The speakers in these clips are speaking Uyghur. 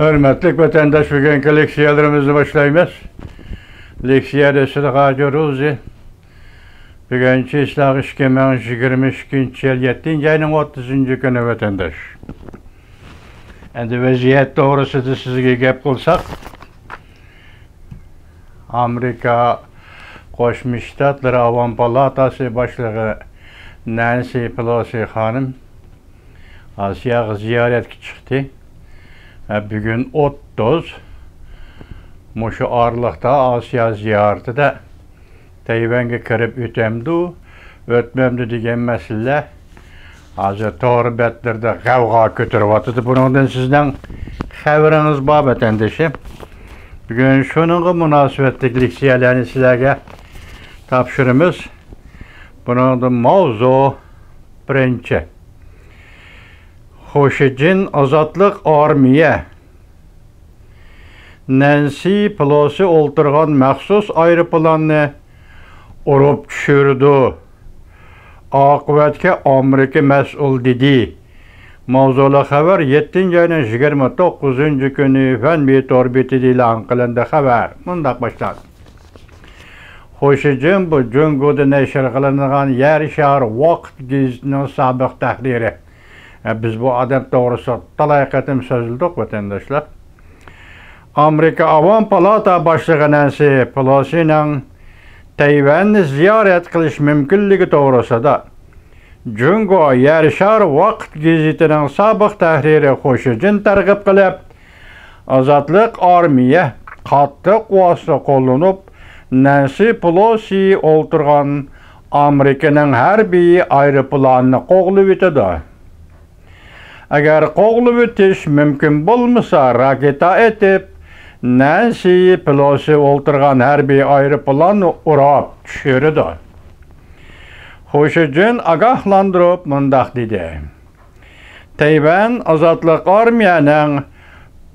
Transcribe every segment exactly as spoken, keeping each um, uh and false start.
ھۆرمەتلىك ۋەتەنداش، بۈگۈنكى لېكسىيەلىرىمىزنى باشلايمىز. لېكسىيە دەستىسى غاجۇ روزى. بۈگۈن چىسلاغ ئىككى مىڭ يىگىرمە ئىككىنچى يىل يەتتىنچى ئاينىڭ ئوتتۇزىنچى كۈنى، ۋەتەنداش. ئەمدى ۋەزىيەت توغرىسىدا سىزگە گەپ قىلساق، ئامېرىكا قوشما شتاتلىرى ئاۋام پالاتاسى باشلىقى نەنسى پېلوسى خانىم ئاسىياغا زىيارەتكە چىقتى. ھە، بۈگۈن ئوتتۇز. مۇشۇ ئارىلىقتا ئاسىيا زىيارىتىدە تەيۋەنگە كىرىپ ئۆتەمدۇ، ئۆتمەمدۇ دېگەن مەسىلە ھازىر تور بەتلىرىدە غەۋغا كۆتۈرۈۋاتىدۇ. بۇنىڭدىن سىزنىڭ خەۋىرىڭىز بار، ۋەتەندىشىم. بۈگۈن شۇنىڭغا مۇناسىۋەتلىك لېكسىيەلەرنى سىلەرگە تاپشۇرىمىز. بۇنىڭدا ماۋزۇ بىرىنچى. خۇشىجىن ئازادلىق ئارمىيە نەنسى پېلوسى ئولتۇرغان مەخسۇس ئايروپىلاننى ئۇرۇپ چۈشۈرىدۇ. ئاقىۋەتكە ئامېرىكا مەسئۇل دېدى. ماۋزۇلۇق خەۋەر يەتتىنچى ئاينىڭ يىگىرمە توققۇزىنچى كۈنى فەنبى تور بېتىدە ئېلان قىلىندى. خەۋەر مۇنداق باشلاندى. خۇشىجىن، بۇ جۇڭگودا نەشر قىلىنغان يەر شارى ۋاقىت گېزىتىنىڭ سابىق تەھرىرى. ھە، بىز بۇ ئادەم توغرىسىدا تالاي قېتىم سۆزلىدۇق، ۋەتەنداشلار. ئامېرىكا ئاۋام پالاتا باشلىقى نەنسى پېلوسىنىڭ تەيۋەننى زىيارەت قىلىش مۇمكىنلىكى توغرىسىدا جۇڭگو يەر شارى ۋاقىت گېزىتىنىڭ سابىق تەھرىرى خۇشىجىن تەرغىب قىلىپ، ئازادلىق ئارمىيە قاتتىق ۋاسىتە قوللىنىپ، نەنسى پېلوسى ئولتۇرغان ئامېرىكىنىڭ ھەربىي ئايروپىلانىنى قوغلىۋېتىدۇ. ئەگەر قوغلىۋېتىش مۇمكىن بولمىسا، راكېتا ئېتىپ، نەنسى پېلوسى ئولتۇرغان ھەربىي ئايروپىلاننى ئۇراپ چۈشۈرىدۇ. خۇشىجىن ئاگاھلاندۇرۇپ مۇنداق دېدى: تەيۋەن ئازادلىق ئارمىيەنىڭ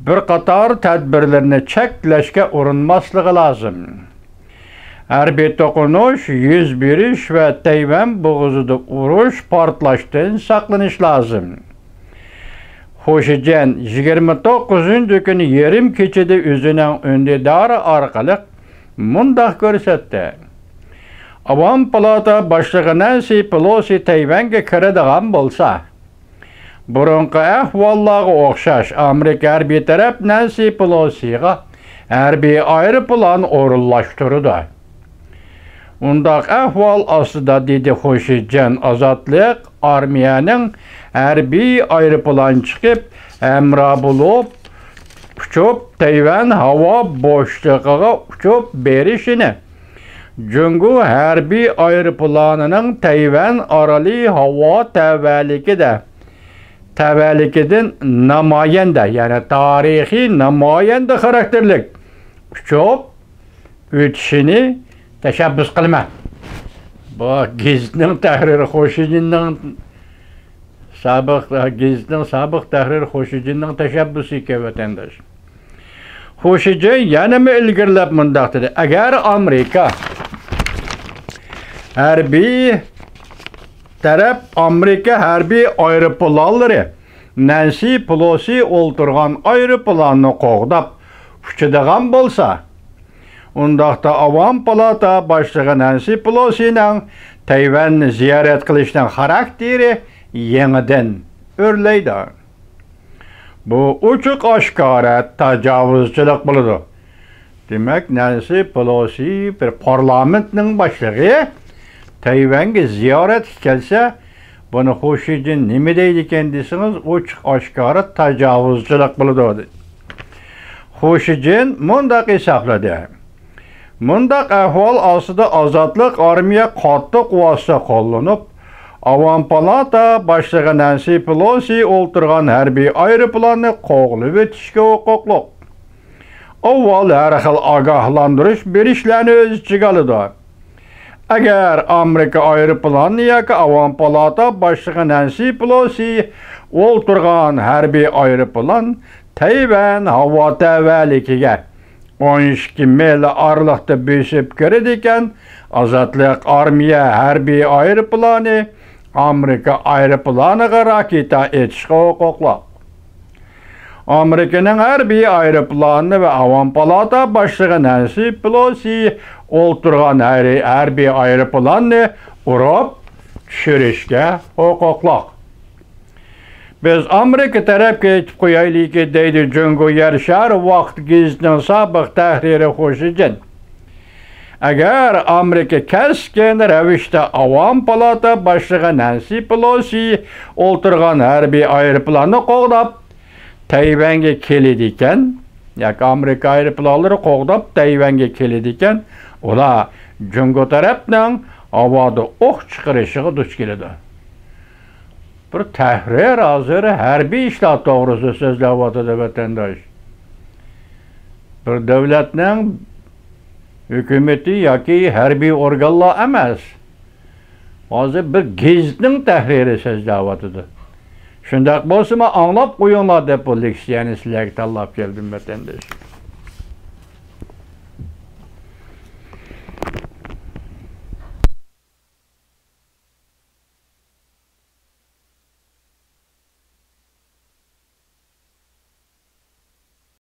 بىر قاتار تەدبىرلىرىنى چەكلەشكە ئۇرۇنماسلىقى لازىم. ھەربىي توقۇنۇش يۈز بېرىش ۋە تەيۋەن بوغۇزىدا ئۇرۇش، پارتلاشتىن ساقلىنىش لازىم. خۇشىجىن يىگىرمە توققۇزىنچى كۈنى يېرىم كېچىدە ئۆزىنىڭ ئۈندىدارى ئارقىلىق مۇنداق كۆرسەتتى: ئاۋام پالاتا باشلىقى نەنسى پېلوسى تەيۋەنگە كىرىدىغان بولسا، بۇرۇنقى ئەھۋاللارغا ئوخشاش، ئامېرىكا ھەربىي تەرەپ نەنسى پېلوسىغا ھەربىي ئايروپىلان ئورۇنلاشتۇرىدۇ. ئۇنداق ئەھۋال ئاستىدا، دېدى خۇشىجىن، ئازادلىق ئارمىيەنىڭ ھەربىي ئايروپىلان چىقىپ، ھەمراھ بولۇپ ئۇچۇپ، تەيۋەن ھاۋا بوشلۇقىغا ئۇچۇپ بېرىشىنى، جۇڭگو ھەربىي ئايروپىلانىنىڭ تەيۋەن ئارىلى ھاۋا تەۋەلىكىدە، تەۋەلىكىدىن نامايەندە، يەنى تارىخىي نامايەندە خاراكتېرلىك ئۇچۇپ ئۆتۈشىنى تەشەببۇس قىلىمەن. بۇ گېزىتنىڭ تەھرىرى خۇشىجىننىڭ سابىق، گېزىتنىڭ سابىق تەھرىرى خۇشىجىننىڭ تەشەببۇسى ئىكەن، ۋەتەنداش. خۇشىجىن يەنىمۇ ئىلگىرىلەپ مۇنداق دېدى: ئەگەر ئامېرىكا ھەربىي تەرەپ ئامېرىكا ھەربىي ئايروپىلانلىرى نەنسى پېلوسى ئولتۇرغان ئايروپىلاننى قوغداپ ئۇچىدىغان بولسا، ئۇنداقتا ئاۋام پالاتا باشلىقى نەنسى پېلوسىنىڭ تەيۋەننى زىيارەت قىلىشنىڭ خاراكتېرى يېڭىدىن ئۆرلەيدۇ. بۇ ئوچۇق ئاشكارا تاجاۋۇزچىلىق بولىدۇ. دېمەك، نەنسى پېلوسى بىر پارلامېنتنىڭ باشلىقى تەيۋەنگە زىيارەتكە كەلسە، بۇنى خۇشىجىن نېمە دەيدىكەن دېسىڭىز، ئوچۇق ئاشكارا تاجاۋۇزچىلىق بولىدۇ. خۇشىجىن مۇنداق ھېسابلىدى: مۇنداق ئەھۋال ئاستىدا ئازادلىق ئارمىيە قاتتىق ۋاسىتە قوللىنىپ، ئاۋام پالاتا باشلىقى نەنسى پېلوسى ئولتۇرغان ھەربىي ئايروپىلاننى قوغلىۋېتىشكە ھوقۇقلۇق. ئاۋۋال ھەر خىل ئاگاھلاندۇرۇش بېرىشلەرنى ئۆز ئىچىگە ئالىدۇ. ئەگەر ئامېرىكا ئايروپىلانى ياكى ئاۋام پالاتا باشلىقى نەنسى پېلوسى ئولتۇرغان ھەربىي ئايروپىلان تەيۋەن ھاۋا تەۋەلىكىگە ئون ئىككى مىل ئارىلىقتا بۆسۈپ كىرىدىكەن، ئازادلىق ئارمىيە ھەربىي ئايروپىلانى ئامېرىكا ئايروپىلانىغا راكېتا ئېتىشقا ھوقۇقلۇق. ئامېرىكىنىڭ ھەربىي ئايروپىلانى ۋە ئاۋام پالاتا باشلىقى نەنسى پېلوسى ئولتۇرغان ھەر-، ھەربىي ئايروپىلاننى ئۇرۇپ چۈشۈرۈشكە ھوقۇقلۇق. بىز ئامېرىكا تەرەپكە ئېيتىپ قويايلىكى، دەيدۇ جۇڭگو يەر شارى ۋاقىت گېزىتىنىڭ سابىق تەھرىرى خۇ شىجىن. ئەگەر ئامېرىكا كەسكىن رەۋىشتە ئاۋام پالاتا باشلىقى نەنسى پېلوسى ئولتۇرغان ھەربىي ئايروپىلاننى قوغداپ، تەيۋەنگە كېلىدىكەن، ياكى ئامېرىكا ئايروپىلانلىرى قوغداپ تەيۋەنگە كېلىدىكەن، ئۇلار جۇڭگو تەرەپنىڭ ھاۋادا ئوق چىقىرىشىغا دۇچ كېلىدۇ. بىر تەھرىر ھازىر ھەربىي ئىشلار توغرىسىدا سۆزلەۋاتىدۇ، ۋەتەنداش. بىر دۆلەتنىڭ ھۆكۈمىتى ياكى ھەربىي ئورگانلار ئەمەس. ھازىر بىر گېزىتنىڭ تەھرىرى سۆزلەۋاتىدۇ. شۇنداق بولسىمۇ ئاڭلاپ قويۇڭلار دەپ بۇ لېكسىيەنى سىلەرگە تاللاپ كەلدىم، ۋەتەنداش.